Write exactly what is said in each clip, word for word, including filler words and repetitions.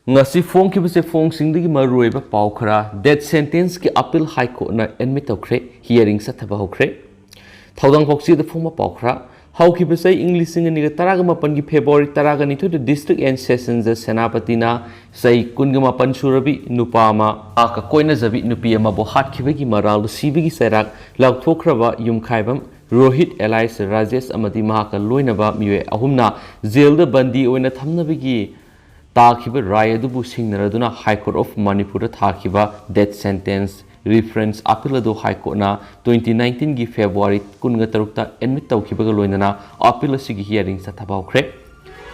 ꯉꯁꯤ ꯐꯣꯡꯈꯤꯕ ꯆꯦꯐꯣꯡꯁꯤꯡꯗꯒꯤ ꯃꯔꯨꯑꯣꯏꯕ ꯄꯥꯎ ꯈꯔ: ꯗꯦꯠ ꯁꯦꯟꯇꯦꯟꯁꯀꯤ ꯑꯄꯤꯜ ꯍꯥꯏ ꯀꯣꯔꯠꯅ ꯑꯦꯗꯃꯤꯠ ꯇꯧꯈ꯭ꯔꯦ, ꯍꯤꯌꯥꯔꯤꯡ ꯆꯠꯊꯕ ꯍꯧꯈ꯭ꯔꯦ꯫ ꯊꯧꯗꯥꯡ ꯄꯥꯎꯆꯦꯗ ꯐꯣꯡꯕ ꯄꯥꯎ ꯈꯔ: ꯍꯧꯈꯤꯕ ꯆꯍꯤ ꯏꯪ ꯂꯤꯁꯤꯡ ꯑꯅꯤꯒ ꯇꯔꯥꯒ ꯃꯥꯄꯟꯒꯤ ꯐꯦꯕ꯭ꯔꯨꯋꯥꯔꯤ ꯇꯔꯥꯒ ꯅꯤꯊꯣꯏꯗ ꯗꯤꯁꯇ꯭ꯔꯤꯛ ꯑꯦꯟ ꯁꯦꯁꯟꯁ ꯁꯦꯅꯥꯄꯇꯤꯅ ꯆꯍꯤ ꯀꯨꯟꯒ ꯃꯥꯄꯟ ꯁꯨꯔꯕꯤ ꯅꯨꯄꯥ ꯑꯃ, ꯃꯍꯥꯛꯀ ꯀꯣꯏꯅꯖꯕꯤ ꯅꯨꯄꯤ ꯑꯃꯕꯨ ꯍꯥꯠꯈꯤꯕꯒꯤ ꯃꯔꯥꯜꯗꯨ ꯁꯤꯕꯒꯤ ꯆꯩꯔꯥꯛ ꯂꯥꯎꯊꯣꯛꯈ꯭ꯔꯕ ꯌꯨꯝꯈꯥꯏꯕꯝ ꯔꯣꯍꯤꯠ ꯑꯦꯂꯥꯏꯁ ꯔꯥꯖꯦꯁ ꯑꯃꯗꯤ ꯃꯍꯥꯛꯀ ꯂꯣꯏꯅꯕ ꯃꯤꯑꯣꯏ ꯑꯍꯨꯝꯅ ꯖꯦꯜꯗ ꯕꯟꯗꯤ ꯑꯣꯏꯅ ꯊꯝꯅꯕꯒꯤ ꯇꯥꯈꯤꯕ ꯔꯥꯏ ꯑꯗꯨꯕꯨ ꯁꯤꯡꯅꯔꯗꯨꯅ ꯍꯥꯏ ꯀꯣꯔꯠ ꯑꯣꯐ ꯃꯅꯤꯄꯨꯔꯗ ꯊꯥꯈꯤꯕ ꯗꯦꯠ ꯁꯦꯟꯇꯦꯟꯁ ꯔꯤꯐꯔꯦꯟꯁ ꯑꯄꯤꯜ ꯑꯗꯨ ꯍꯥꯏ ꯀꯣꯔꯠꯅ ꯇ꯭ꯋꯦꯟꯇꯤ ꯅꯥꯏꯟꯇꯤꯟꯒꯤ ꯐꯦꯕ꯭ꯔꯨꯋꯥꯔꯤ ꯀꯨꯟꯒ ꯇꯔꯨꯛꯇ ꯑꯦꯗꯃꯤꯠ ꯇꯧꯈꯤꯕꯒ ꯂꯣꯏꯅꯅ ꯑꯄꯤꯜ ꯑꯁꯤꯒꯤ ꯍꯤꯌꯥꯔꯤꯡ ꯆꯠꯊꯕ ꯍꯧꯈ꯭ꯔꯦ꯫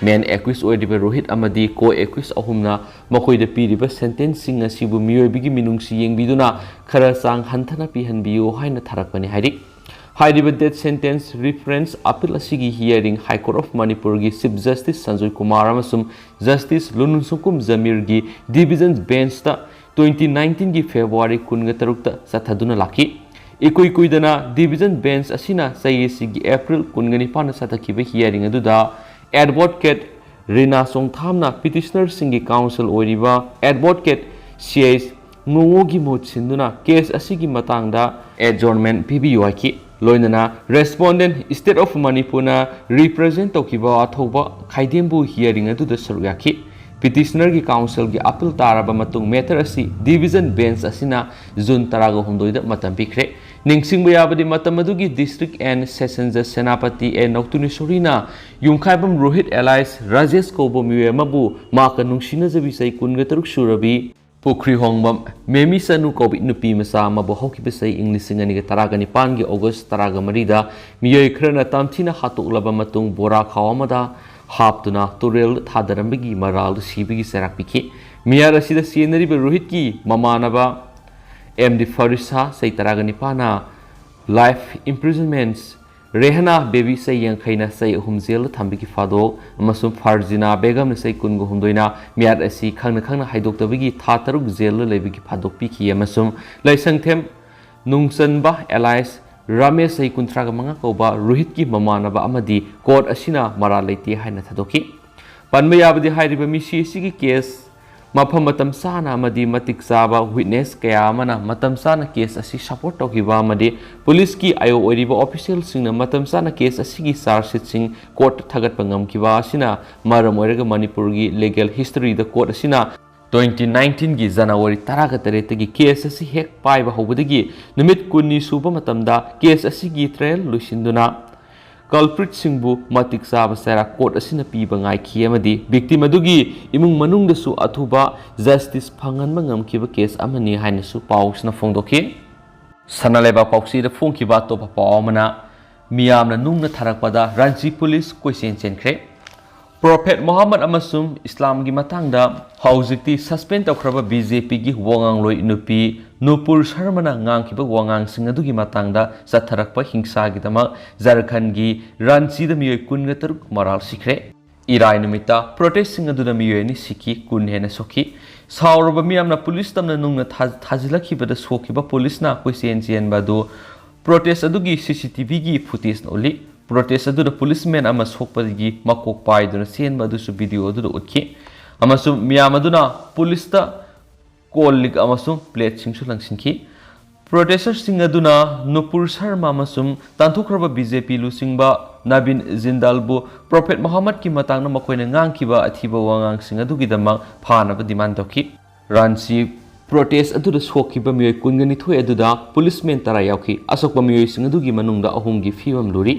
ꯃꯦꯟ ꯑꯦꯀ꯭ꯌꯨꯁ ꯑꯣꯏꯔꯤꯕ ꯔꯣꯍꯤꯠ ꯑꯃꯗꯤ ꯀꯣ ꯑꯦꯀ꯭ꯌꯨꯁ ꯑꯍꯨꯝꯅ ꯃꯈꯣꯏꯗ ꯄꯤꯔꯤꯕ ꯁꯦꯟꯇꯦꯟꯁꯁꯤꯡ ꯑꯁꯤꯕꯨ ꯃꯤꯑꯣꯏꯕꯒꯤ ꯃꯤꯅꯨꯡꯁꯤ ꯌꯦꯡꯕꯤꯗꯨꯅ ꯈꯔ ꯆꯥꯡ ꯍꯟꯊꯅ ꯄꯤꯍꯟꯕꯤꯌꯨ ꯍꯥꯏꯅ ꯊꯥꯔꯛꯄꯅꯤ ꯍꯥꯏꯔꯤ꯫ ꯍꯥꯏꯔꯤꯕ ꯗꯦꯠ ꯁꯦꯟꯇꯦꯟꯁ ꯔꯤꯐꯔꯦꯟꯁ ꯑꯄꯤꯜ ꯑꯁꯤꯒꯤ ꯍꯤꯌꯥꯔꯤꯡ ꯍꯥꯏ ꯀꯣꯔꯠ ꯑꯣꯐ ꯃꯅꯤꯄꯨꯔꯒꯤ ꯆꯤꯐ ꯖꯁꯇꯤꯁ ꯁꯟꯖꯣꯏ ꯀꯨꯃꯥꯔ ꯑꯃꯁꯨꯡ ꯖꯁꯇꯤꯁ ꯂꯨꯅꯨꯡꯁꯨꯝꯀꯨꯝ ꯖꯃꯤꯔꯒꯤ ꯗꯤꯚꯤꯖꯟ ꯕꯦꯟꯁꯇ ꯇ꯭ꯋꯦꯟꯇꯤ ꯅꯥꯏꯟꯇꯤꯟꯒꯤ ꯐꯦꯕ꯭ꯔꯨꯋꯥꯔꯤ ꯀꯨꯟꯒ ꯇꯔꯨꯛꯇ ꯆꯠꯊꯗꯨꯅ ꯂꯥꯛꯈꯤ꯫ ꯏꯀꯨꯏ ꯀꯨꯏꯗꯅ ꯗꯤꯚꯤꯖꯟ ꯕꯦꯟꯁ ꯑꯁꯤꯅ ꯆꯍꯤ ꯑꯁꯤꯒꯤ ꯑꯦꯄ꯭ꯔꯤꯜ ꯀꯨꯟꯒ ꯅꯤꯄꯥꯟꯗ ꯆꯠꯊꯈꯤꯕ ꯍꯤꯌꯥꯔꯤꯡ ꯑꯗꯨꯗ ꯑꯦꯗꯚꯣꯀꯦꯠ ꯔꯤꯅꯥ ꯆꯣꯡꯊꯥꯝꯅ ꯄꯤꯇꯤꯁꯅꯔꯁꯤꯡꯒꯤ ꯀꯥꯎꯟꯁꯤꯜ ꯑꯣꯏꯔꯤꯕ ꯑꯦꯗꯚꯣꯀꯦꯠ ꯁꯤ ꯑꯩꯆ ꯉꯣꯉꯣꯒꯤ ꯃꯍꯨꯠ ꯁꯤꯟꯗꯨꯅ ꯀꯦꯁ ꯑꯁꯤꯒꯤ ꯃꯇꯥꯡꯗ ꯑꯦꯗꯖꯣꯔꯟꯃꯦꯟ ꯄꯤꯕꯤꯌꯨ ꯍꯥꯏꯈꯤ꯫ ꯂꯣꯏꯅꯅ ꯔꯦꯁꯄꯣꯟꯗꯦꯟ ꯁ꯭ꯇꯦꯠ ꯑꯣꯐ ꯃꯅꯤꯄꯨꯔꯅ ꯔꯤꯄ꯭ꯔꯖꯦꯟ ꯇꯧꯈꯤꯕ ꯑꯊꯧꯕ ꯈꯥꯏꯗꯦꯝꯕꯨ ꯍꯤꯌꯥꯔꯤꯡ ꯑꯗꯨꯗ ꯁꯔꯨꯛ ꯌꯥꯈꯤ꯫ ꯄꯤꯇꯤꯁꯅꯔꯒꯤ ꯀꯥꯎꯟꯁꯤꯜꯒꯤ ꯑꯄꯤꯜ ꯇꯥꯔꯕ ꯃꯇꯨꯡ ꯃꯦꯇꯔ ꯑꯁꯤ ꯗꯤꯚꯤꯖꯟ ꯕꯦꯟꯁ ꯑꯁꯤꯅ ꯖꯨꯟ ꯇꯔꯥꯒ ꯍꯨꯝꯗꯣꯏꯗ ꯃꯇꯝ ꯄꯤꯈ꯭ꯔꯦ꯫ ꯅꯤꯡꯁꯤꯡꯕ ꯌꯥꯕꯗꯤ ꯃꯇꯝ ꯑꯗꯨꯒꯤ ꯗꯤꯁꯇ꯭ꯔꯤꯛ ꯑꯦꯟ ꯁꯦꯁꯟꯁ ꯖꯁ ꯁꯦꯅꯥꯄꯇꯤ ꯑꯦ ꯅꯧꯇꯨꯅꯤꯁꯣꯔꯤꯅ ꯌꯨꯝꯈꯥꯏꯕꯝ ꯔꯣꯍꯤꯠ ꯑꯦꯂꯥꯏꯁ ꯔꯥꯖꯦꯁ ꯀꯧꯕ ꯃꯤꯑꯣꯏ ꯑꯃꯕꯨ ꯃꯍꯥꯛꯀ ꯅꯨꯡꯁꯤꯅꯖꯕꯤ ꯆꯍꯤ ꯀꯨꯟꯒ ꯇꯔꯨꯛ ꯁꯨꯔꯕꯤ ꯄꯨꯈ꯭ꯔꯤꯍꯣꯡꯕꯝ ꯃꯦꯃꯤ ꯆꯅꯨ ꯀꯧꯕꯤ ꯅꯨꯄꯤ ꯃꯆꯥ ꯑꯃꯕꯨ ꯍꯧꯈꯤꯕ ꯆꯍꯤ ꯏꯪ ꯂꯤꯁꯤꯡ ꯑꯅꯤꯒ ꯇꯔꯥꯒ ꯅꯤꯄꯥꯟꯒꯤ ꯑꯣꯒꯁ ꯇꯔꯥꯒ ꯃꯔꯤꯗ ꯃꯤꯑꯣꯏ ꯈꯔꯅ ꯇꯝꯊꯤꯅ ꯍꯥꯠꯇꯣꯛꯂꯕ ꯃꯇꯨꯡ ꯕꯣꯔꯥ ꯈꯥꯎ ꯑꯃꯗ ꯍꯥꯞꯇꯨꯅ ꯇꯨꯔꯦꯜꯗ ꯊꯥꯗꯔꯝꯕꯒꯤ ꯃꯔꯥꯜꯗꯨ ꯁꯤꯕꯒꯤ ꯆꯩꯔꯥꯛ ꯄꯤꯈꯤ꯫ ꯃꯤꯍꯥꯠ ꯑꯁꯤꯗ ꯆꯦꯟꯅꯔꯤꯕ ꯔꯣꯍꯤꯠꯀꯤ ꯃꯃꯥꯟꯅꯕ ꯑꯦꯝ ꯗꯤ ꯐꯔꯤꯁꯥ ꯆꯍꯤ ꯇꯔꯥꯒ ꯅꯤꯄꯥꯟꯅ life imprisonment, ꯔꯦꯍꯅꯥ ꯕꯦꯕꯤ ꯆꯍꯤ ꯌꯥꯡꯈꯩꯅ ꯆꯍꯤ ꯑꯍꯨꯝ ꯖꯦꯜꯗ ꯊꯝꯕꯒꯤ ꯐꯥꯗꯣꯛ ꯑꯃꯁꯨꯡ ꯐꯥꯔꯖꯤꯅꯥ ꯕꯦꯒꯝꯅ ꯆꯍꯤ ꯀꯨꯟꯒ ꯍꯨꯝꯗꯣꯏꯅ ꯃꯤꯍꯥꯠ ꯑꯁꯤ ꯈꯪꯅ ꯈꯪꯅ ꯍꯥꯏꯗꯣꯛꯇꯕꯒꯤ ꯊꯥ ꯇꯔꯨꯛ ꯖꯦꯜꯗ ꯂꯩꯕꯒꯤ ꯐꯥꯗꯣꯛ ꯄꯤꯈꯤ ꯑꯃꯁꯨꯡ ꯂꯩꯁꯪꯊꯦꯝ ꯅꯨꯡꯆꯟꯕ ꯑꯦꯂꯥꯏꯁ ꯔꯥꯃꯦꯁ ꯆꯍꯤ ꯀꯨꯟꯊ꯭ꯔꯥꯒ ꯃꯉꯥ ꯀꯧꯕ ꯔꯣꯍꯤꯠꯀꯤ ꯃꯃꯥꯟꯅꯕ ꯑꯃꯗꯤ ꯀꯣꯔꯠ ꯑꯁꯤꯅ ꯃꯔꯥꯜ ꯂꯩꯇꯦ ꯍꯥꯏꯅ ꯊꯥꯗꯣꯛꯈꯤ꯫ ꯄꯟꯕ ꯌꯥꯕꯗꯤ ꯍꯥꯏꯔꯤꯕ ꯃꯤꯁꯤ ꯑꯁꯤꯒꯤ ꯀꯦꯁ ꯃꯐꯝ ꯃꯇꯝ ꯆꯥꯅ ꯑꯃꯗꯤ ꯃꯇꯤꯛ ꯆꯥꯕ ꯋꯤꯠꯅꯦꯁ ꯀꯌꯥ ꯑꯃꯅ ꯃꯇꯝ ꯆꯥꯅ ꯀꯦꯁ ꯑꯁꯤ ꯁꯄꯣꯔꯠ ꯇꯧꯈꯤꯕ ꯑꯃꯗꯤ ꯄꯨꯂꯤꯁꯀꯤ ꯑꯥꯏ ꯑꯣ ꯑꯣꯏꯔꯤꯕ ꯑꯣꯐꯤꯁꯤꯌꯦꯜꯁꯤꯡꯅ ꯃꯇꯝ ꯆꯥꯅ ꯀꯦꯁ ꯑꯁꯤꯒꯤ ꯆꯥꯔꯖ ꯁꯤꯠꯁꯤꯡ ꯀꯣꯔꯠꯇ ꯊꯥꯒꯠꯄ ꯉꯝꯈꯤꯕ ꯑꯁꯤꯅ ꯃꯔꯝ ꯑꯣꯏꯔꯒ ꯃꯅꯤꯄꯨꯔꯒꯤ ꯂꯤꯒꯦꯜ ꯍꯤꯁꯇꯔꯤꯗ ꯀꯣꯔꯠ ꯑꯁꯤꯅ ꯇ꯭ꯋꯦꯟꯇꯤ ꯅꯥꯏꯟꯇꯤꯟꯒꯤ ꯖꯅꯋꯥꯔꯤ ꯇꯔꯥꯒ ꯇꯔꯦꯠꯇꯒꯤ ꯀꯦꯁ ꯑꯁꯤ ꯍꯦꯛ ꯄꯥꯏꯕ ꯍꯧꯕꯗꯒꯤ ꯅꯨꯃꯤꯠ ꯀꯨꯟꯅꯤ ꯁꯨꯕ ꯃꯇꯝꯗ ꯀꯦꯁ ꯑꯁꯤꯒꯤ ꯇ꯭ꯔꯥꯌꯦꯜ ꯂꯣꯏꯁꯤꯟꯗꯨꯅ ꯀꯜꯄ꯭ꯔꯤꯠꯁꯤꯡꯕꯨ ꯃꯇꯤꯛ ꯆꯥꯕ ꯆꯩꯔꯥꯛ ꯀꯣꯔꯠ ꯑꯁꯤꯅ ꯄꯤꯕ ꯉꯥꯏꯈꯤ ꯑꯃꯗꯤ ꯚꯤꯛꯇꯤꯝ ꯑꯗꯨꯒꯤ ꯏꯃꯨꯡ ꯃꯅꯨꯡꯗꯁꯨ ꯑꯊꯨꯕ ꯖꯁꯇꯤꯁ ꯐꯪꯍꯟꯕ ꯉꯝꯈꯤꯕ ꯀꯦꯁ ꯑꯃꯅꯤ ꯍꯥꯏꯅꯁꯨ ꯄꯥꯎꯁꯤꯅ ꯐꯣꯡꯗꯣꯛꯈꯤ꯫ ꯁꯅꯥ ꯂꯩꯕꯥꯛ ꯄꯥꯎꯆꯦꯗ ꯐꯣꯡꯈꯤꯕ ꯑꯇꯣꯞꯄ ꯄꯥꯎ ꯑꯃꯅ, ꯃꯤꯌꯥꯝꯅ ꯅꯨꯡꯅ ꯊꯥꯔꯛꯄꯗ ꯔꯥꯟꯆꯤ ꯄꯨꯂꯤꯁ ꯀꯣꯏꯆꯦꯟ ꯆꯦꯟꯈ꯭ꯔꯦ꯫ ꯄ꯭ꯔꯣꯐꯦꯠ ꯃꯣꯍꯝꯃꯗ ꯑꯃꯁꯨꯡ ꯏꯁꯂꯥꯝꯒꯤ ꯃꯇꯥꯡꯗ ꯍꯧꯖꯤꯛꯇꯤ ꯁꯁꯄꯦꯟ ꯇꯧꯈ꯭ꯔꯕ ꯕꯤ ꯖꯦ ꯄꯤꯒꯤ ꯋꯥꯉꯥꯡꯂꯣꯏ ꯅꯨꯄꯤ ꯅꯨꯄꯨꯔ ꯁꯔꯃꯅ ꯉꯥꯡꯈꯤꯕ ꯋꯥꯉꯥꯡꯁꯤꯡ ꯑꯗꯨꯒꯤ ꯃꯇꯥꯡꯗ ꯆꯠꯊꯔꯛꯄ ꯍꯤꯡꯁꯥꯒꯤꯗꯃꯛ ꯖꯔꯈꯟꯒꯤ ꯔꯥꯟꯆꯤꯗ ꯃꯤꯑꯣꯏ ꯀꯨꯟꯒ ꯇꯔꯨꯛ ꯃꯔꯥꯜ ꯁꯤꯈ꯭ꯔꯦ꯫ ꯏꯔꯥꯏ ꯅꯨꯃꯤꯠꯇ ꯄ꯭ꯔꯣꯇꯦꯁꯁꯤꯡ ꯑꯗꯨꯗ ꯃꯤꯑꯣꯏ ꯑꯅꯤ ꯁꯤꯈꯤ, ꯀꯨꯟ ꯍꯦꯟꯅ ꯁꯣꯛꯈꯤ꯫ ꯁꯥꯎꯔꯕ ꯃꯤꯌꯥꯝꯅ ꯄꯨꯂꯤꯁ ꯇꯝꯅ ꯅꯨꯡꯅ ꯊꯥ-, ꯊꯥꯖꯤꯜꯂꯛꯈꯤꯕꯗ ꯁꯣꯛꯈꯤꯕ ꯄꯨꯂꯤꯁꯅ ꯀꯣꯏꯆꯦꯟ ꯆꯦꯟꯕ ꯑꯗꯨ ꯄ꯭ꯔꯣꯇꯦꯁ ꯑꯗꯨꯒꯤ ꯁꯤ ꯁꯤ ꯇꯤ ꯚꯤꯒꯤ ꯐꯨꯇꯦꯖꯅ ꯎꯠꯂꯤ꯫ ꯄ꯭ꯔꯣꯇꯦꯁ ꯑꯗꯨꯗ ꯄꯨꯂꯤꯁꯃꯦꯟ ꯑꯃ ꯁꯣꯛꯄꯗꯒꯤ ꯃꯀꯣꯛ ꯄꯥꯏꯗꯨꯅ ꯆꯦꯟꯕ ꯑꯗꯨꯁꯨ ꯚꯤꯗꯤꯑꯣ ꯑꯗꯨꯗ ꯎꯠꯈꯤ, ꯑꯃꯁꯨꯡ ꯃꯤꯌꯥꯝ ꯑꯗꯨꯅ ꯄꯨꯂꯤꯁꯇ ꯀꯣꯜ ꯂꯤꯛ ꯑꯃꯁꯨꯡ ꯄ꯭ꯂꯦꯠꯁꯤꯡꯁꯨ ꯂꯪꯁꯤꯟꯈꯤ꯫ ꯄ꯭ꯔꯣꯇꯦꯁꯇꯔꯁꯤꯡ ꯑꯗꯨꯅ ꯅꯨꯄꯨꯔ ꯁꯔꯃ ꯑꯃꯁꯨꯡ ꯇꯥꯟꯊꯣꯛꯈ꯭ꯔꯕ ꯕꯤ ꯖꯦ ꯄꯤ ꯂꯨꯆꯤꯡꯕ ꯅꯕꯤꯟ ꯖꯤꯟꯗꯥꯜꯕꯨ ꯄ꯭ꯔꯣꯐꯦꯠ ꯃꯣꯍꯝꯃꯗꯀꯤ ꯃꯇꯥꯡꯗ ꯃꯈꯣꯏꯅ ꯉꯥꯡꯈꯤꯕ ꯑꯊꯤꯕ ꯋꯥꯉꯥꯡꯁꯤꯡ ꯑꯗꯨꯒꯤꯗꯃꯛ ꯐꯥꯅꯕ ꯗꯤꯃꯥꯟ ꯇꯧꯈꯤ꯫ ꯔꯥꯟꯆꯤ ꯄ꯭ꯔꯣꯇꯦꯁ ꯑꯗꯨꯗ ꯁꯣꯛꯈꯤꯕ ꯃꯤꯑꯣꯏ ꯀꯨꯟꯒ ꯅꯤꯊꯣꯏ ꯑꯗꯨꯗ ꯄꯨꯂꯤꯁꯃꯦꯟ ꯇꯔꯥ ꯌꯥꯎꯈꯤ꯫ ꯑꯁꯣꯛꯄ ꯃꯤꯑꯣꯏꯁꯤꯡ ꯑꯗꯨꯒꯤ ꯃꯅꯨꯡꯗ ꯑꯍꯨꯝꯒꯤ ꯐꯤꯕꯝ ꯂꯨꯔꯤ꯫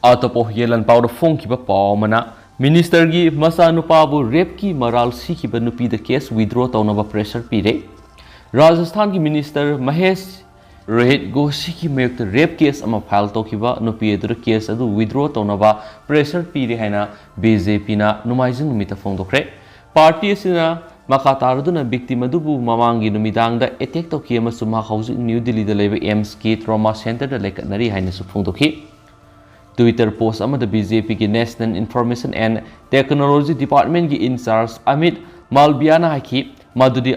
ꯑꯇꯣꯞꯄ ꯍꯨꯌꯦꯂꯟ ꯄꯥꯎꯗ ꯐꯣꯡꯈꯤꯕ ꯄꯥꯎ ꯑꯃꯅ, ꯃꯤꯅꯤꯁꯇꯔꯒꯤ ꯃꯆꯥꯅꯨꯄꯥꯕꯨ ꯔꯦꯞꯀꯤ ꯃꯔꯥꯜ ꯁꯤꯈꯤꯕ ꯅꯨꯄꯤꯗ ꯀꯦꯁ ꯋꯤꯗ꯭ꯔꯣ ꯇꯧꯅꯕ ꯄ꯭ꯔꯦꯁꯔ ꯄꯤꯔꯦ꯫ ꯔꯥꯖꯁꯊꯥꯟꯒꯤ ꯃꯤꯅꯤꯁꯇꯔ ꯃꯍꯦꯁ ꯔꯣꯍꯤꯠ ꯒꯣꯁꯤꯒꯤ ꯃꯥꯌꯣꯛꯇ ꯔꯦꯞ ꯀꯦꯁ ꯑꯃ ꯐꯥꯏꯜ ꯇꯧꯈꯤꯕ ꯅꯨꯄꯤ ꯑꯗꯨꯗ ꯀꯦꯁ ꯑꯗꯨ ꯋꯤꯗ꯭ꯔꯣ ꯇꯧꯅꯕ ꯄ꯭ꯔꯦꯁꯔ ꯄꯤꯔꯦ ꯍꯥꯏꯅ ꯕꯤ ꯖꯦ ꯄꯤꯅ ꯅꯣꯡꯃꯥꯏꯖꯤꯡ ꯅꯨꯃꯤꯠꯇ ꯐꯣꯡꯗꯣꯛꯈ꯭ꯔꯦ꯫ ꯄꯥꯔꯇꯤ ꯑꯁꯤꯅ ꯃꯈꯥ ꯇꯥꯔꯗꯨꯅ ꯚꯤꯛꯇꯤꯝ ꯑꯗꯨꯕꯨ ꯃꯃꯥꯡꯒꯤ ꯅꯨꯃꯤꯗꯥꯡꯗ ꯑꯦꯇꯦꯛ ꯇꯧꯈꯤ ꯑꯃꯁꯨꯡ ꯃꯍꯥꯛ ꯍꯧꯖꯤꯛ ꯅ꯭ꯌꯨ ꯗꯤꯜꯂꯤꯗ ꯂꯩꯕ ꯑꯦꯝꯁꯀꯤ ꯇ꯭ꯔꯣꯃꯥ ꯁꯦꯟꯇꯔꯗ ꯂꯩꯈꯠꯅꯔꯤ ꯍꯥꯏꯅꯁꯨ ꯐꯣꯡꯗꯣꯛꯈꯤ꯫ ꯇ꯭ꯋꯤꯇꯔ ꯄꯣꯁ ꯑꯃꯗ ꯕꯤ ꯖꯦ ꯄꯤꯒꯤ National Information and Technology Departmentꯀꯤ ꯏꯟꯆꯥꯔꯖ ꯑꯃꯤꯠ ꯃꯥꯜꯕꯤꯌꯥꯅ ꯍꯥꯏꯈꯤ ꯃꯗꯨꯗꯤ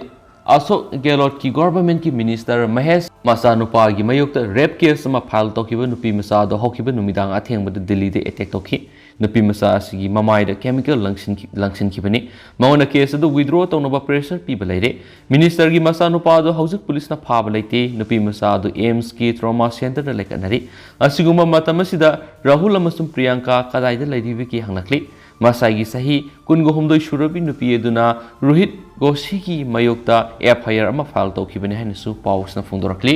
ꯑꯁꯣꯛ ꯒꯦꯍꯂꯣꯠꯀꯤ ꯒꯣꯚꯔꯟꯃꯦꯟꯠꯀꯤ ꯃꯤꯅꯤꯁꯇꯔ ꯃꯍꯦꯁ ꯃꯆꯥꯅꯨꯄꯥꯒꯤ ꯃꯥꯌꯣꯛꯇ ꯔꯦꯞ ꯀꯦꯁ ꯑꯃ ꯐꯥꯏꯜ ꯇꯧꯈꯤꯕ ꯅꯨꯄꯤ ꯃꯆꯥ ꯑꯗꯨ ꯍꯧꯈꯤꯕ ꯅꯨꯃꯤꯗꯥꯡ ꯑꯊꯦꯡꯕꯗ ꯗꯤꯜꯂꯤꯗ ꯑꯦꯇꯦꯛ ꯇꯧꯈꯤ꯫ ꯅꯨꯄꯤ ꯃꯆꯥ ꯑꯁꯤꯒꯤ ꯃꯃꯥꯏꯗ chemical ꯂꯪꯁꯤꯟꯈꯤ-, ꯂꯪꯁꯤꯟꯈꯤꯕꯅꯤ꯫ ꯃꯉꯣꯟꯗ case ꯑꯗꯨ withdraw ꯇꯧꯅꯕ pressure ꯄꯤꯕ ꯂꯩꯔꯦ꯫ Ministerꯒꯤ ꯃꯆꯥꯅꯨꯄꯥ ꯑꯗꯨ ꯍꯧꯖꯤꯛ ꯄꯨꯂꯤꯁꯅ ꯐꯥꯕ ꯂꯩꯇꯦ꯫ ꯅꯨꯄꯤ ꯃꯆꯥ ꯑꯗꯨ AIIMSꯀꯤ trauma centreꯗ ꯂꯩꯈꯠꯅꯔꯤ꯫ ꯑꯁꯤꯒꯨꯝꯕ ꯃꯇꯝ ꯑꯁꯤꯗ ꯔꯥꯍꯨꯜ ꯑꯃꯁꯨꯡ ꯄ꯭ꯔꯤꯌꯥꯡꯀꯥ ꯀꯗꯥꯏꯗ ꯂꯩꯔꯤꯕꯒꯦ ꯍꯪꯂꯛꯂꯤ꯫ ꯃꯁꯥꯒꯤ ꯆꯍꯤ ꯀꯨꯟꯒ ꯍꯨꯝꯗꯣꯏ ꯁꯨꯔꯕꯤ ꯅꯨꯄꯤ ꯑꯗꯨꯅ ꯔꯣꯍꯤꯠ ꯒꯣꯁꯤꯒꯤ ꯃꯥꯌꯣꯛꯇ FIR ꯑꯃ file ꯇꯧꯈꯤꯕꯅꯤ ꯍꯥꯏꯅꯁꯨ ꯄꯥꯎꯁꯤꯅ ꯐꯣꯡꯗꯣꯔꯛꯂꯤ꯫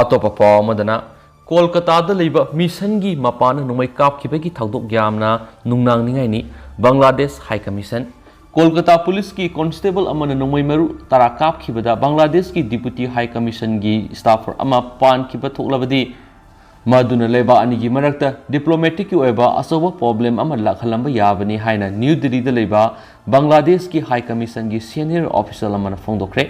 ꯑꯇꯣꯞꯄ ꯄꯥꯎ ꯑꯃꯗꯅ, ꯀꯣꯜꯀꯇꯥꯗ ꯂꯩꯕ ꯃꯤꯁꯟꯒꯤ ꯃꯄꯥꯟꯅ ꯅꯣꯡꯃꯩ ꯀꯥꯞꯈꯤꯕꯒꯤ ꯊꯧꯗꯣꯛ ꯌꯥꯝꯅ ꯅꯨꯡꯅꯥꯡꯅꯤꯡꯉꯥꯏꯅꯤ꯫ Bangladesh High Commission꯫ ꯀꯣꯜꯀꯇꯥ ꯄꯨꯂꯤꯁꯀꯤ constable ꯑꯃꯅ ꯅꯣꯡꯃꯩ ꯃꯔꯨ ꯇꯔꯥ ꯀꯥꯞꯈꯤꯕꯗ ꯕꯪꯒ꯭ꯂꯥꯗꯦꯁꯀꯤ Deputy High Commissionꯒꯤ staffer ꯑꯃ ꯄꯥꯟꯈꯤꯕ ꯊꯣꯛꯂꯕꯗꯤ, ꯃꯗꯨꯅ ꯂꯩꯕꯥꯛ ꯑꯅꯤꯒꯤ ꯃꯔꯛꯇ diplomaticꯀꯤ ꯑꯣꯏꯕ ꯑꯆꯧꯕ problem ꯑꯃ ꯂꯥꯛꯍꯜꯂꯝꯕ ꯌꯥꯕꯅꯤ ꯍꯥꯏꯅ ꯅ꯭ꯌꯨ ꯗꯤꯜꯂꯤꯗ ꯂꯩꯕ ꯕꯪꯒ꯭ꯂꯥꯗꯦꯁꯀꯤ High Commissionꯒꯤ senior official ꯑꯃꯅ ꯐꯣꯡꯗꯣꯛꯈ꯭ꯔꯦ꯫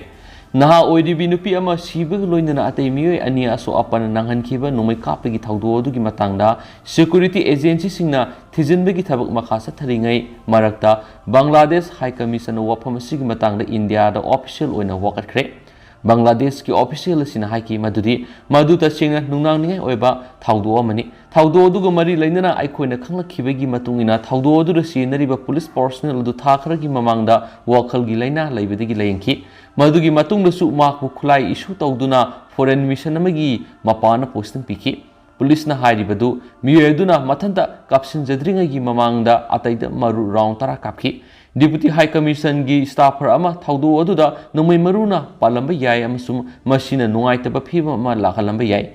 ꯅꯍꯥ ꯑꯣꯏꯔꯤꯕꯤ ꯅꯨꯄꯤ ꯑꯃ ꯁꯤꯕꯒ ꯂꯣꯏꯅꯅ ꯑꯇꯩ ꯃꯤꯑꯣꯏ ꯑꯅꯤ ꯑꯁꯣꯛ ꯑꯄꯟ ꯅꯪꯍꯟꯈꯤꯕ ꯅꯣꯡꯃꯩ ꯀꯥꯞꯄꯒꯤ ꯊꯧꯗꯣꯛ ꯑꯗꯨꯒꯤ ꯃꯇꯥꯡꯗ security agencyꯁꯤꯡꯅ ꯊꯤꯖꯤꯟꯕꯒꯤ ꯊꯕꯛ ꯃꯈꯥ ꯆꯠꯊꯔꯤꯉꯩ ꯃꯔꯛꯇ, ꯕꯪꯒ꯭ꯂꯥꯗꯦꯁ High Commissionꯅ ꯋꯥꯐꯝ ꯑꯁꯤꯒꯤ ꯃꯇꯥꯡꯗ ꯏꯟꯗꯤꯌꯥꯗ official ꯑꯣꯏꯅ ꯋꯥꯀꯠꯈ꯭ꯔꯦ꯫ ꯕꯪꯒ꯭ꯂꯥꯗꯦꯁꯀꯤ official ꯑꯁꯤꯅ ꯍꯥꯏꯈꯤ ꯃꯗꯨꯗꯤ ꯃꯗꯨ ꯇꯁꯦꯡꯅ ꯅꯨꯡꯅꯥꯡꯅꯤꯡꯉꯥꯏ ꯑꯣꯏꯕ ꯊꯧꯗꯣꯛ ꯑꯃꯅꯤ꯫ ꯊꯧꯗꯣꯛ ꯑꯗꯨꯒ ꯃꯔꯤ ꯂꯩꯅꯅ ꯑꯩꯈꯣꯏꯅ ꯈꯪꯂꯛꯈꯤꯕꯒꯤ ꯃꯇꯨꯡ ꯏꯟꯅ, ꯊꯧꯗꯣꯛ ꯑꯗꯨꯗ ꯁꯤꯖꯤꯟꯅꯔꯤꯕ ꯄꯨꯂꯤꯁ personnel ꯑꯗꯨ ꯊꯥ ꯈꯔꯒꯤ ꯃꯃꯥꯡꯗ ꯋꯥꯈꯜꯒꯤ ꯂꯥꯏꯅꯥ ꯂꯩꯕꯗꯒꯤ ꯂꯥꯌꯦꯡꯈꯤ꯫ ꯃꯗꯨꯒꯤ ꯃꯇꯨꯡꯗꯁꯨ ꯃꯍꯥꯛꯄꯨ ꯈꯨꯠꯂꯥꯏ issue ꯇꯧꯗꯨꯅ foreign mission ꯑꯃꯒꯤ ꯃꯄꯥꯟꯅ posting ꯄꯤꯈꯤ꯫ ꯄꯨꯂꯤꯁꯅ ꯍꯥꯏꯔꯤꯕꯗꯨ ꯃꯤꯑꯣꯏ ꯑꯗꯨꯅ ꯃꯊꯟꯇ ꯀꯥꯞꯁꯤꯟꯖꯗ꯭ꯔꯤꯉꯩꯒꯤ ꯃꯃꯥꯡꯗ ꯑꯇꯩꯗ ꯃꯔꯨ round ꯇꯔꯥ ꯀꯥꯞꯈꯤ꯫ Deputy High Commissionꯒꯤ staffer ꯑꯃ ꯊꯧꯗꯣꯛ ꯑꯗꯨꯗ ꯅꯣꯡꯃꯩ ꯃꯔꯨꯅ ꯄꯥꯜꯂꯝꯕ ꯌꯥꯏ ꯑꯃꯁꯨꯡ ꯃꯁꯤꯅ ꯅꯨꯡꯉꯥꯏꯇꯕ ꯐꯤꯚꯝ ꯑꯃ ꯂꯥꯛꯍꯜꯂꯝꯕ ꯌꯥꯏ꯫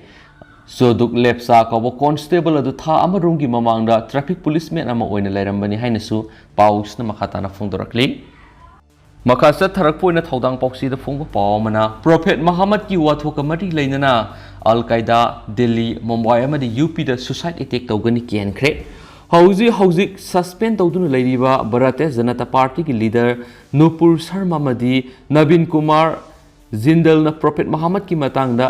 ꯁꯣꯗꯨꯛ ꯂꯦꯞꯆꯥ ꯀꯧꯕ constable ꯑꯗꯨ ꯊꯥ ꯑꯃꯔꯣꯝꯒꯤ ꯃꯃꯥꯡꯗ traffic policeman ꯑꯃ ꯑꯣꯏꯅ ꯂꯩꯔꯝꯕꯅꯤ ꯍꯥꯏꯅꯁꯨ ꯄꯥꯎꯁꯤꯅ ꯃꯈꯥ ꯇꯥꯅ ꯐꯣꯡꯗꯣꯔꯛꯂꯤ꯫ ꯃꯈꯥ ꯆꯠꯊꯔꯛꯄ ꯑꯣꯏꯅ ꯊꯧꯗꯥꯡ ꯄꯥꯎꯆꯦꯗ ꯐꯣꯡꯕ ꯄꯥꯎ ꯑꯃꯅ, Prophet ꯃꯍꯝꯃꯗꯀꯤ ꯋꯥꯊꯣꯛꯀ ꯃꯔꯤ ꯂꯩꯅꯅ ꯑꯜ ꯀꯥꯏꯗꯥ, ꯗꯤꯜꯂꯤ, ꯃꯨꯝꯕꯥꯏ ꯑꯃꯗꯤ UPꯗ suicide attack ꯇꯧꯒꯅꯤ ꯀꯤꯍꯟꯈ꯭ꯔꯦ꯫ ꯍꯧꯖꯤꯛ ꯍꯧꯖꯤꯛ suspend ꯇꯧꯗꯨꯅ ꯂꯩꯔꯤꯕ ꯚꯥꯔꯇꯤꯌ ꯖꯅꯇꯥ ꯄꯥꯔꯇꯤꯒꯤ leader ꯅꯨꯄꯨꯔ ꯁꯔꯃ ꯑꯃꯗꯤ ꯅꯕꯤꯟ ꯀꯨꯃꯥꯔ ꯖꯤꯟꯗꯜꯅ Prophet ꯃꯍꯝꯃꯗꯀꯤ ꯃꯇꯥꯡꯗ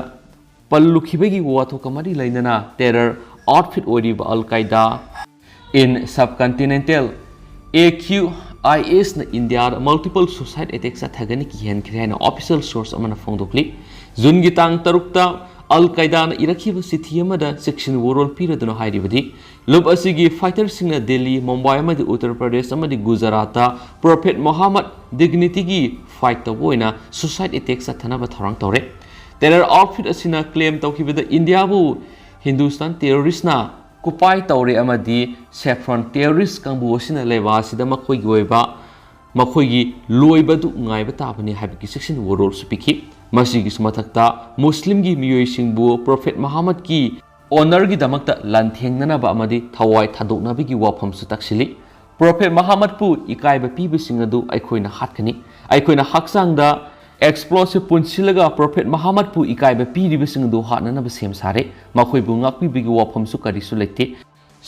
ꯄꯜꯂꯨꯈꯤꯕꯒꯤ ꯋꯥꯊꯣꯛꯀ ꯃꯔꯤ ꯂꯩꯅꯅ terror outfit ꯑꯣꯏꯔꯤꯕ ꯑꯜ ꯀꯥꯏꯗꯥ in subcontinental, AQISꯅ ꯏꯟꯗꯤꯌꯥꯗ multiple suicide attack ꯆꯠꯊꯒꯅꯤ ꯀꯤꯍꯟꯈ꯭ꯔꯦ ꯍꯥꯏꯅ official source ꯑꯃꯅ ꯐꯣꯡꯗꯣꯛꯂꯤ꯫ ꯖꯨꯟꯒꯤ ꯇꯥꯡ ꯇꯔꯨꯛꯇ ꯑꯜ ꯀꯥꯏꯗꯥꯅ ꯏꯔꯛꯈꯤꯕ ꯆꯤꯊꯤ ꯑꯃꯗ ꯆꯦꯛꯁꯤꯟ ꯋꯥꯔꯣꯜ ꯄꯤꯔꯗꯨꯅ ꯍꯥꯏꯔꯤꯕꯗꯤ, ꯂꯨꯞ ꯑꯁꯤꯒꯤ ꯐꯥꯏꯇꯔꯁꯤꯡꯅ ꯗꯦꯜꯂꯤ, ꯃꯨꯝꯕꯥꯏ ꯑꯃꯗꯤ ꯎꯠꯇꯔ ꯄ꯭ꯔꯗꯦꯁ ꯑꯃꯗꯤ ꯒꯨꯖꯔꯥꯠꯇ ꯄ꯭ꯔꯣꯐꯦꯠ ꯃꯣꯍꯥꯃꯗ ꯗꯤꯒꯅꯤꯇꯤꯒꯤ ꯐꯥꯏꯠ ꯇꯧꯕ ꯑꯣꯏꯅ ꯁꯨꯁꯥꯏꯠ ꯑꯦꯇꯦꯛ ꯆꯠꯊꯅꯕ ꯊꯧꯔꯥꯡ ꯇꯧꯔꯦ꯫ ꯇꯦꯔꯔ ꯑꯥꯎꯠꯐꯤꯠ ꯑꯁꯤꯅ ꯀ꯭ꯂꯦꯝ ꯇꯧꯈꯤꯕꯗ ꯏꯟꯗꯤꯌꯥꯕꯨ ꯍꯤꯟꯗꯨꯁꯇꯥꯟ ꯇꯦꯔꯣꯔꯤꯁ꯭ꯠꯅ ꯀꯨꯄꯥꯏ ꯇꯧꯔꯦ ꯑꯃꯗꯤ ꯁꯦꯐ꯭ꯔꯣꯟ ꯇꯦꯔꯣꯔꯤꯁ꯭ꯠ ꯀꯥꯡꯕꯨ ꯑꯁꯤꯅ ꯂꯩꯕꯥꯛ ꯑꯁꯤꯗ ꯃꯈꯣꯏꯒꯤ ꯑꯣꯏꯕ ꯃꯈꯣꯏꯒꯤ ꯂꯣꯏꯕꯗꯨ ꯉꯥꯏꯕ ꯇꯥꯕꯅꯤ ꯍꯥꯏꯕꯒꯤ ꯆꯦꯛꯁꯤꯟ ꯋꯥꯔꯣꯜꯁꯨ ꯄꯤꯈꯤ꯫ ꯃꯁꯤꯒꯤꯁꯨ ꯃꯊꯛꯇ ꯃꯨꯁꯂꯤꯝꯒꯤ ꯃꯤꯑꯣꯏꯁꯤꯡꯕꯨ ꯄ꯭ꯔꯣꯐꯦꯠ ꯃꯍꯥꯃꯗꯀꯤ ꯑꯣꯅꯔꯒꯤꯗꯃꯛꯇ ꯂꯥꯟꯊꯦꯡꯅꯅꯕ ꯑꯃꯗꯤ ꯊꯋꯥꯏ ꯊꯥꯗꯣꯛꯅꯕꯒꯤ ꯋꯥꯐꯝꯁꯨ ꯇꯥꯛꯁꯤꯜꯂꯤ꯫ ꯄ꯭ꯔꯣꯐꯦꯠ ꯃꯍꯥꯃꯗꯄꯨ ꯏꯀꯥꯏꯕ ꯄꯤꯕꯁꯤꯡ ꯑꯗꯨ ꯑꯩꯈꯣꯏꯅ ꯍꯥꯠꯀꯅꯤ꯫ ꯑꯩꯈꯣꯏꯅ ꯍꯛꯆꯥꯡꯗ ꯑꯦꯛꯁꯄ꯭ꯂꯣꯁꯤꯚ ꯄꯨꯟꯁꯤꯜꯂꯒ ꯄ꯭ꯔꯣꯐꯦꯠ ꯃꯍꯥꯃꯗꯄꯨ ꯏꯀꯥꯏꯕ ꯄꯤꯔꯤꯕꯁꯤꯡ ꯑꯗꯨ ꯍꯥꯠꯅꯅꯕ ꯁꯦꯝ ꯁꯥꯔꯦ꯫ ꯃꯈꯣꯏꯕꯨ ꯉꯥꯛꯄꯤꯕꯒꯤ ꯋꯥꯐꯝꯁꯨ ꯀꯔꯤꯁꯨ ꯂꯩꯇꯦ꯫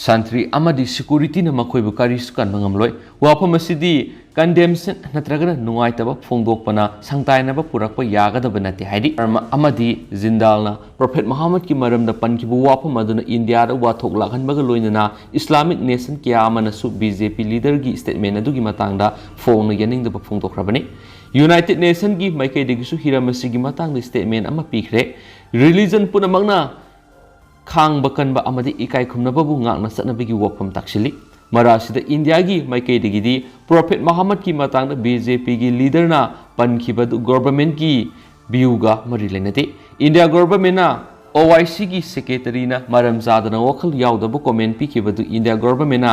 ꯁꯟꯇ꯭ꯔꯤ ꯑꯃꯗꯤ ꯁꯦꯀ꯭ꯌꯨꯔꯤꯇꯤꯅ ꯃꯈꯣꯏꯕꯨ ꯀꯔꯤꯁꯨ ꯀꯟꯕ ꯉꯝꯂꯣꯏ꯫ ꯋꯥꯐꯝ ꯑꯁꯤꯗꯤ ꯀꯟꯗꯦꯝꯁꯟ ꯅꯠꯇ꯭ꯔꯒꯅ ꯅꯨꯡꯉꯥꯏꯇꯕ ꯐꯣꯡꯗꯣꯛꯄꯅ ꯁꯪꯇꯥꯏꯅꯕ ꯄꯨꯔꯛꯄ ꯌꯥꯒꯗꯕ ꯅꯠꯇꯦ ꯍꯥꯏꯔꯤ꯫ ꯙꯔꯃ ꯑꯃꯗꯤ ꯖꯤꯟꯗꯥꯜꯅ ꯄ꯭ꯔꯣꯐꯦꯠ ꯃꯍꯥꯃꯗꯀꯤ ꯃꯔꯝꯗ ꯄꯟꯈꯤꯕ ꯋꯥꯐꯝ ꯑꯗꯨꯅ ꯏꯟꯗꯤꯌꯥꯗ ꯋꯥꯊꯣꯛ ꯂꯥꯛꯍꯟꯕꯒ ꯂꯣꯏꯅꯅ ꯏꯁꯂꯥꯃꯤꯛ ꯅꯦꯁꯟ ꯀꯌꯥ ꯑꯃꯅꯁꯨ ꯕꯤ ꯖꯦ ꯄꯤ ꯂꯤꯗꯔꯒꯤ ꯁ꯭ꯇꯦꯠꯃꯦꯟ ꯑꯗꯨꯒꯤ ꯃꯇꯥꯡꯗ ꯐꯣꯡꯅ ꯌꯥꯅꯤꯡꯗꯕ ꯐꯣꯡꯗꯣꯛꯈ꯭ꯔꯕꯅꯤ꯫ ꯌꯨꯅꯥꯏꯇꯦꯗ ꯅꯦꯁꯟꯒꯤ ꯃꯥꯏꯀꯩꯗꯒꯤꯁꯨ ꯍꯤꯔꯝ ꯑꯁꯤꯒꯤ ꯃꯇꯥꯡꯗ ꯁ꯭ꯇꯦꯠꯃꯦꯟ ꯑꯃ ꯄꯤꯈ꯭ꯔꯦ꯫ ꯔꯤꯂꯤꯖꯟ ꯄꯨꯝꯅꯃꯛꯅ ꯈꯥꯡꯕ ꯀꯟꯕ ꯑꯃꯗꯤ ꯏꯀꯥꯏ ꯈꯨꯝꯅꯕꯕꯨ ꯉꯥꯛꯅ ꯆꯠꯅꯕꯒꯤ ꯋꯥꯐꯝ ꯇꯥꯛꯁꯤꯜꯂꯤ꯫ ꯃꯔꯥ ꯑꯁꯤꯗ ꯏꯟꯗꯤꯌꯥꯒꯤ ꯃꯥꯏꯀꯩꯗꯒꯤꯗꯤ ꯄ꯭ꯔꯣꯐꯦꯠ ꯃꯍꯥꯃꯗꯀꯤ ꯃꯇꯥꯡꯗ ꯕꯤ ꯖꯦ ꯄꯤꯒꯤ ꯂꯤꯗꯔꯅ ꯄꯟꯈꯤꯕꯗꯨ ꯒꯣꯚꯔꯟꯃꯦꯟꯠꯀꯤ ꯚ꯭ꯌꯨꯒ ꯃꯔꯤ ꯂꯩꯅꯗꯦ꯫ ꯏꯟꯗꯤꯌꯥ ꯒꯣꯚꯔꯟꯃꯦꯟꯠꯅ ꯑꯣ ꯑꯥꯏ ꯁꯤꯒꯤ ꯁꯦꯀ꯭ꯔꯦꯇꯔꯤꯅ ꯃꯔꯝ ꯆꯥꯗꯅ ꯋꯥꯈꯜ ꯌꯥꯎꯗꯕ ꯀꯣꯃꯦꯟꯠ ꯄꯤꯈꯤꯕꯗꯨ ꯏꯟꯗꯤꯌꯥ ꯒꯣꯚꯔꯟꯃꯦꯟꯠꯅ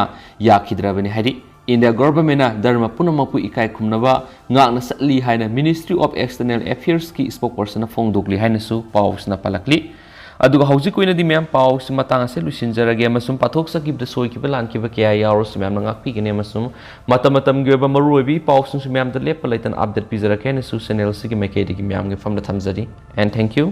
ꯌꯥꯈꯤꯗ꯭ꯔꯕꯅꯤ ꯍꯥꯏꯔꯤ꯫ ꯏꯟꯗꯤꯌꯥ ꯒꯣꯚꯔꯟꯃꯦꯟꯠꯅ ꯙꯔꯃ ꯄꯨꯝꯅꯃꯛꯄꯨ ꯏꯀꯥꯏ ꯈꯨꯝꯅꯕ ꯉꯥꯛꯅ ꯆꯠꯂꯤ ꯍꯥꯏꯅ ꯃꯤꯅꯤꯁꯇ꯭ꯔꯤ ꯑꯣꯐ ꯑꯦꯛꯁꯇꯔꯅꯦꯜ ꯑꯦꯐꯤꯌꯔꯁꯀꯤ ꯁ꯭ꯄꯣꯛꯄꯔꯁꯟꯅ ꯐꯣꯡꯗꯣꯛꯂꯤ ꯍꯥꯏꯅꯁꯨ ꯄꯥꯎꯁꯤꯅ ꯄꯜꯂꯛꯂꯤ꯫ ꯑꯗꯨꯒ ꯍꯧꯖꯤꯛ ꯑꯣꯏꯅꯗꯤ ꯃꯌꯥꯝ ꯄꯥꯎꯁꯤ ꯃꯇꯥꯡ ꯑꯁꯤꯗ ꯂꯣꯏꯁꯤꯟꯖꯔꯒꯦ ꯑꯃꯁꯨꯡ ꯄꯥꯊꯣꯛꯆꯈꯤꯕꯗ ꯁꯣꯏꯈꯤꯕ ꯂꯥꯟꯈꯤꯕ ꯀꯌꯥ ꯌꯥꯎꯔꯁꯨ ꯃꯌꯥꯝꯅ ꯉꯥꯛꯄꯤꯒꯅꯤ ꯑꯃꯁꯨꯡ ꯃꯇꯝ ꯃꯇꯝꯒꯤ ꯑꯣꯏꯕ ꯃꯔꯨꯑꯣꯏꯕ ꯏ ꯄꯥꯎꯁꯤꯡꯁꯨ ꯃꯌꯥꯝꯗ ꯂꯦꯞꯄ ꯂꯩꯇꯅ ꯑꯞꯗꯦꯠ ꯄꯤꯖꯔꯛꯀꯦ ꯍꯥꯏꯅꯁꯨ ꯆꯦꯅꯦꯜꯁꯤꯒꯤ ꯃꯥꯏꯀꯩꯗꯒꯤ ꯃꯌꯥꯝꯒꯤ ꯃꯐꯝꯗ ꯊꯝꯖꯔꯤ꯫ And thank you.